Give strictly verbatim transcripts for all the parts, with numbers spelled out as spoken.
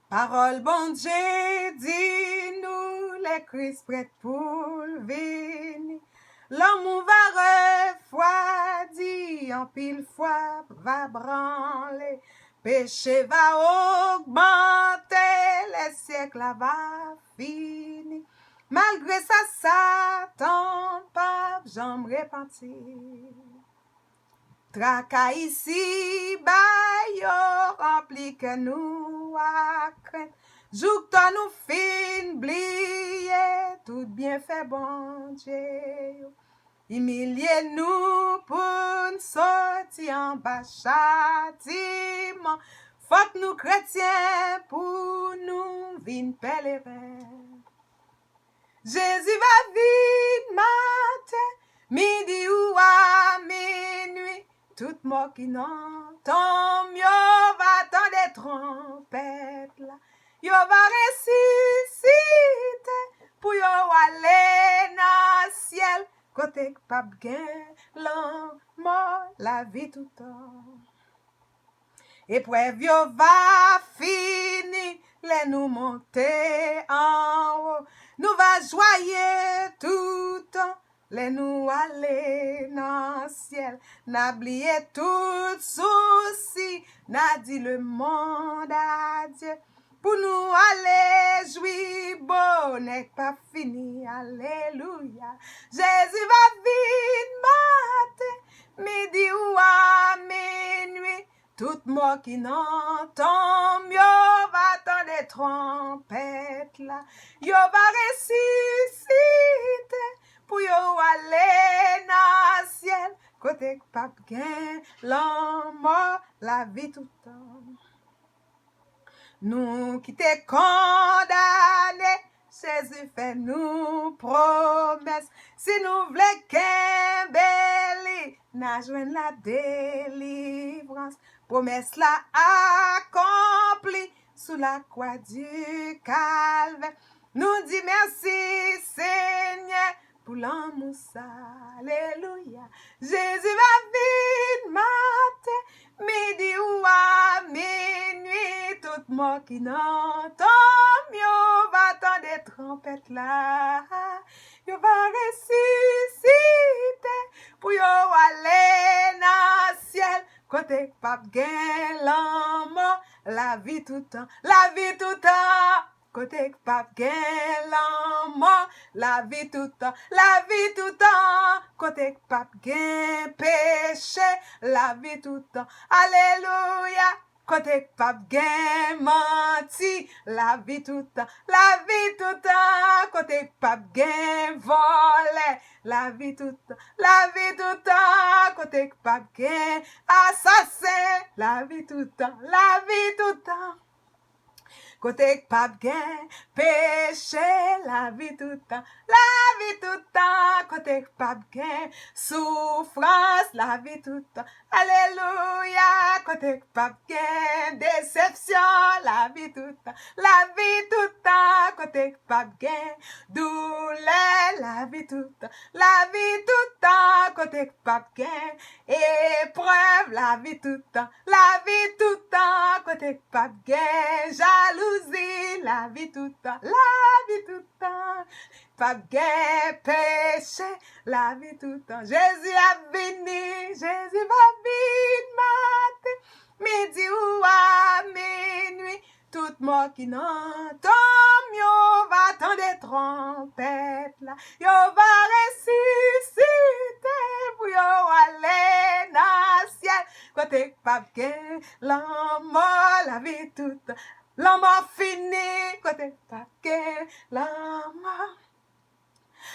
Pawòl Bondye di nou lè Kris prèt pou l vini, lanmou va refwadi, anpil fwa va branle, peche va ogmante, lè syèk la va fini. Malgre sa, Satan p ap janm repanti. Traka isiba yo ranpli kè nou ak krent. Jouk tan nou fin bliye tout byenfè Bondye yo. Imilye nou pou n soti anba chatiman. Fòk nou kretyen pou nou vin pèleren. Jezi va vin maten, midi ou a minwi. Tout mò ki nan tonm yo va tande twonpèt la. Yo va resisite pou yo ale nan syèl, kote k p ap gen lanmò, lavi toutan. Eprèv yo va fini lè nou monte anwo. Nou va jwaye toutan lè nou ale nan syèl. N a bliye tout sousi, n a di lemonn adye. Pou nou ale jwi bonè k p ap fini, alelouya. Jezi va vin maten, midi ou a minwi. Tout mò ki nan tonm yo va tande twonpèt la. Yo va resisite pou yo ale nan syèl, kote k p ap gen lanmò, lavi toutan. Nou ki te kondane, Jezi fè nou pwomès. Si nou vle kenbe li, n a jwenn ladelivrans. Pwomès la akonpli sou lakwa di Kalvè. Nou di mèsi, Senyè, pou lanmou sa. Alelouya. Jezi va vin maten, midi ou a minwi. Tout mò ki nan tonm yo va tande twonpèt la. Yo va resisite pou yo ale nan syèl, kote k p ap gen lanmò, lavi toutan, lavi toutan. Kote k p ap gen lanmò, lavi toutan, lavi toutan. Kote k p ap gen peche, lavi toutan. Alelouya. Kote k p ap gen manti, lavi toutan, lavi toutan. Kote k p ap gen vòlè, lavi toutan, lavi toutan. Kote k p ap gen asasen, lavi toutan, lavi toutan. Kote k p ap gen peche, lavi toutan, lavi toutan. Kote k p ap gen soufrans, lavi toutan. Alelouya. Kote k p ap gen desepsyon, lavi toutan, lavi toutan. Kote k p ap gen doulè, lavi toutan, lavi toutan. Kote k p ap gen eprèv, lavi toutan, lavi toutan. Kote k p ap gen jalouzi, lavi toutan, lavi toutan. P ap gen peche, lavi toutan. Jezi ap vini, Jezi va vin maten, midi ou a minwi. Tout mò ki nan tonm yo va tande twonpèt la. Yo va resisite pou yo ale nan syèl, kote k p ap gen lanmò, lavi toutan. Lanmò fini, kote k p ap gen lanmò.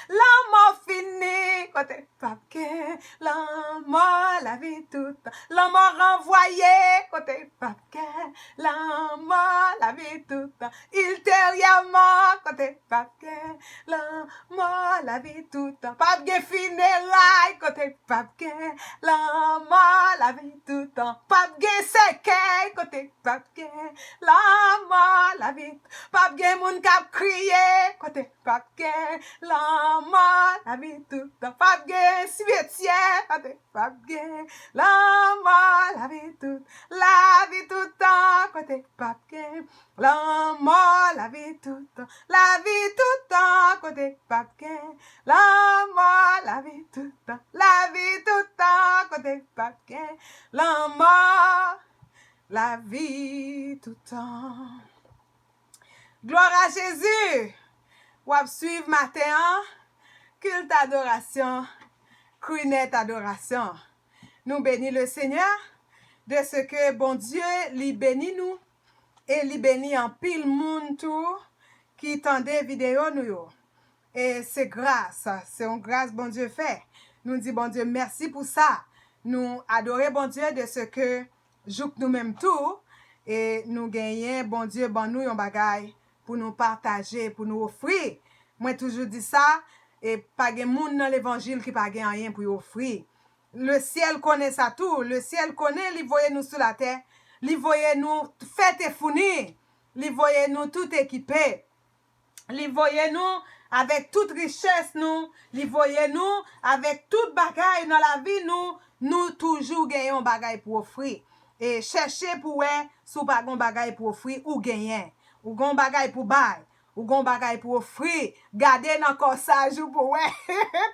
Lanmò fini, kote k p ap gen lanmò, lavi toutan. Lanmò ranvwaye, kote k p ap gen lanmò, lavi toutan. Ilteryèman, kote k p ap gen lanmò, lavi toutan. P ap gen fineray, kote k p ap gen lanmò, lavi toutan. P ap gen sèkèy, kote k p ap gen lanmò, lavi. P ap gen moun k ap kriye, kote p ap gen lanmò, lavi toutan. P ap gen simetyè, kote p ap gen lanmò, lavi tout, lavi toutan. kote k pap gen lanmò, lavi toutan, lavi toutan, kote k pap gen lanmò, lavi toutan, lavi toutan, kote k pap gen lanmò, lavi toutan. Glwa a Jezi! W ap swiv maten an, kilt adorasyon, krinèt adorasyon. Nou beni le Senyè de se ke Bondye li beni nou e li beni anpil moun tou ki tande videyo nou yo. E se gras, se yon gras Bondye fè. Nou di Bondye mèsi pou sa. Nou adore Bondye de se ke jouk nou menm tou, e nou genyen Bondye ban nou yon bagay pou nou pataje, pou nou ofri. Mwen toujou di sa, e pa gen moun nan levanjil ki pa gen anyen pou yo ofri. Le syèl konnen sa tou. Le syèl konnen li voye nou sou latè. Li voye nou fèt e founi. Li voye nou tout ekipe. Li voye nou avèk tout richès nou. Li voye nou avèk tout bagay nan lavi nou. Nou toujou gen yon bagay pou ofri. E chèche pou wè si w pa gon bagay pou ofri, ou genyen. Ou gon bagay pou bay. Ou gon bagay pou ofri. Gade nan kòsaj ou pou wè.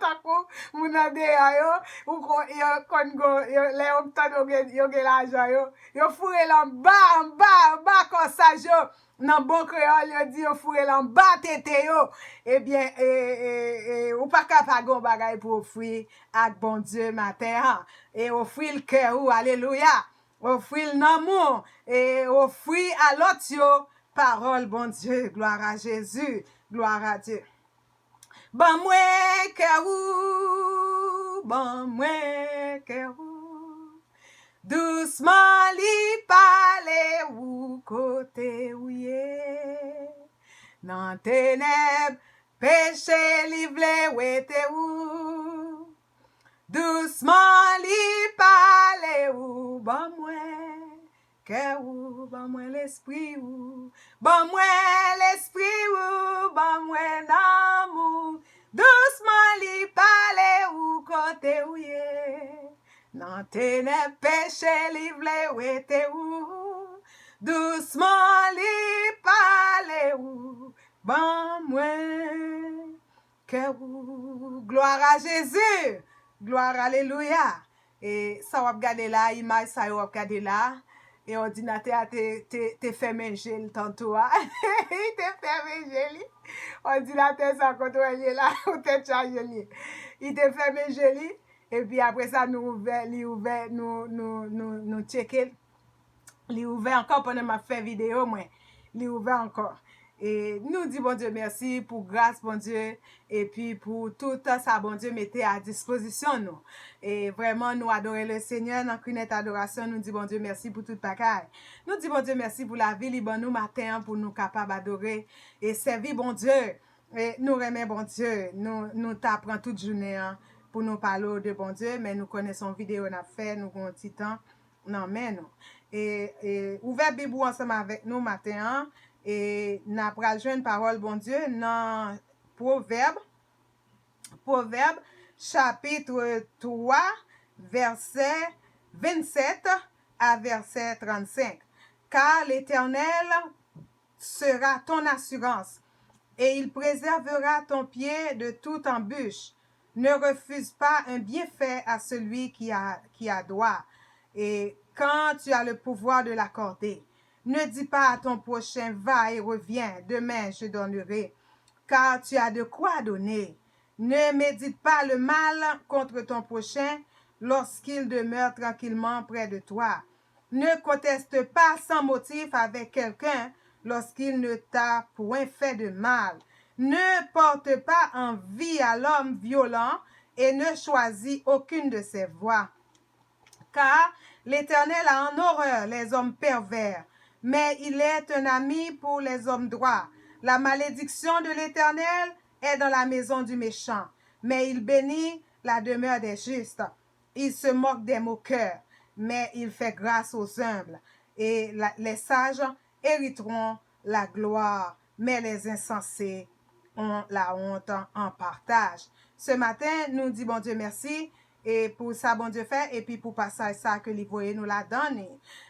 Tankou moun andeyò yo, ou kon, yo konn gon, yo, lè yo tande yo gen, yo gen lajan, yo, yo foure l anba, anba, anba kòsaj yo. Nan bon kreyòl, yo di yo foure l anba tete yo. Ebyen, e, e, e, ou pa ka pa gon bagay pou ofri ak Bondye maten an. E ofri l kè ou, alelouya. Ofri l nanm ou, e ofri a lòt yo pawòl Bondye. Glwa a Jezi, glwa a Dye. Ban mwen kè ou, ban mwen kè ou. Dousman li pale ou kote ou ye. Nan tenèb, peche li vle wete ou. Dousman li pale ou, ban mwen kè ou, ban mwen lespri ou. Ban mwen lespri ou, ban mwen nanm ou. Dousman li pale ou kote ou ye. Nan tenèb peche li vle wete ou. Dousman li pale ou, ban mwen kè ou. Glwa a Jezi! Glwa, alelouya! E sa w ap gade la, imaj sa yo w ap gade la, e òdinatè a te, te, te fèmen je l tanto a. Li te fèmen je li. Òdinatè sa kote w wè l ye la, yon tèt chaje l ye. Li te fèmen je li, epi apre sa, nou ouvè, li ouvè, nou, nou, nou, nou tcheke l. Li ouvè ankò pandan m ap fè videyo mwen. Li ouvè ankò. E nou di Bondye mèsi pou gras Bondye, epi pou tout sa Bondye mete a dispozisyon nou. E vrèman, nou adore le Senyè nan krinèt adorasyon. Nou di Bondye mèsi pou tout bagay. Nou di Bondye mèsi pou lavi li ban nou maten an pou nou kapab adore e sèvi Bondye. E nou renmen Bondye. Nou, nou ta pran tout jounen an pou nou pale w de Bondye, men nou konnen se yon videyo n ap fè, nou gen yon ti tan nan men nou. E, e ouvè Bib ou ansanm avèk nou maten an, e n a pral jwenn pawòl Bondye nan Pwovèb, Pwovèb, chapit twa, vèsè vennsèt a vèsè trannsenk. Car l'Éternel sera ton assurance, et il préservera ton pied de toute embûche. Ne refuse pas un bienfait à celui qui a, qui a droit, et quand tu as le pouvoir de l'accorder. Ne dis pas à ton prochain, va et reviens, demain je donnerai, car tu as de quoi donner. Ne médite pas le mal contre ton prochain lorsqu'il demeure tranquillement près de toi. Ne conteste pas sans motif avec quelqu'un lorsqu'il ne t'a point fait de mal. Ne porte pas envie à l'homme violent et ne choisis aucune de ses voies. Car l'Éternel a en horreur les hommes pervers, mais il est un ami pour les hommes droits. La malédiction de l'Éternel est dans la maison du méchant, mais il bénit la demeure des justes. Il se moque des moqueurs, mais il fait grâce aux humbles. Et la, les sages hériteront la gloire, mais les insensés ont la honte en partage. Ce matin, nou di Bondye mèsi e pou sa Bondye fè, epi pou pasaj sa ke li voye nou ladan li.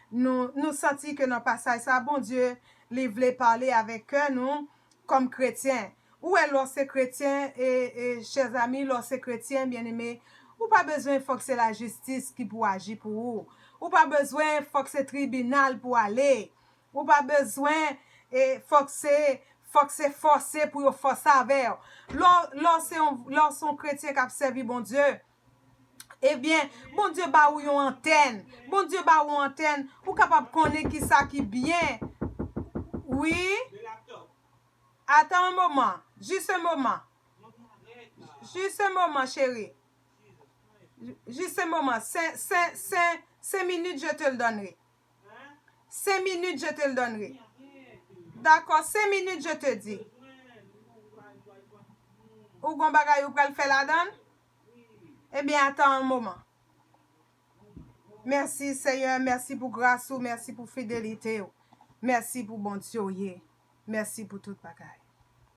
Nou, nou santi ke nan pasaj sa, Bondye, li vle pale avèk kè nou kòm kretyen. Ou wè, lè w se kretyen, e, e, chè zami, lè w se kretyen, byeneme, ou pa bezwen fòk se lajistis ki pou aji pou ou. Ou pa bezwen fòk se tribinal pou ale. Ou pa bezwen, e, fòk se, fòk se fòse pou yo fòse avè w. Lè w, lè w se yon, lè w se yon kretyen k ap sèvi Bondye, ebyen, Bondye ba ou yon antèn. Bondye ba ou yon antèn. Ou kapab konnen ki sa ki byen. Wi. Attends un moment. Juste un moment. Juste un moment, chérie. Juste un moment. Cinq, cinq, cinq, cinq minutes, je te le donnerai. Cinq minutes, je te le donnerai. D'accord, cinq minutes, je te dis. Ou gon bagay ou pral fè ladan l? Ebyen, attends un moment. Mèsi, Seyè, mèsi pou gras ou, mèsi pou fidelite w. Mèsi pou Bondye w ye. Mèsi pou tout bagay.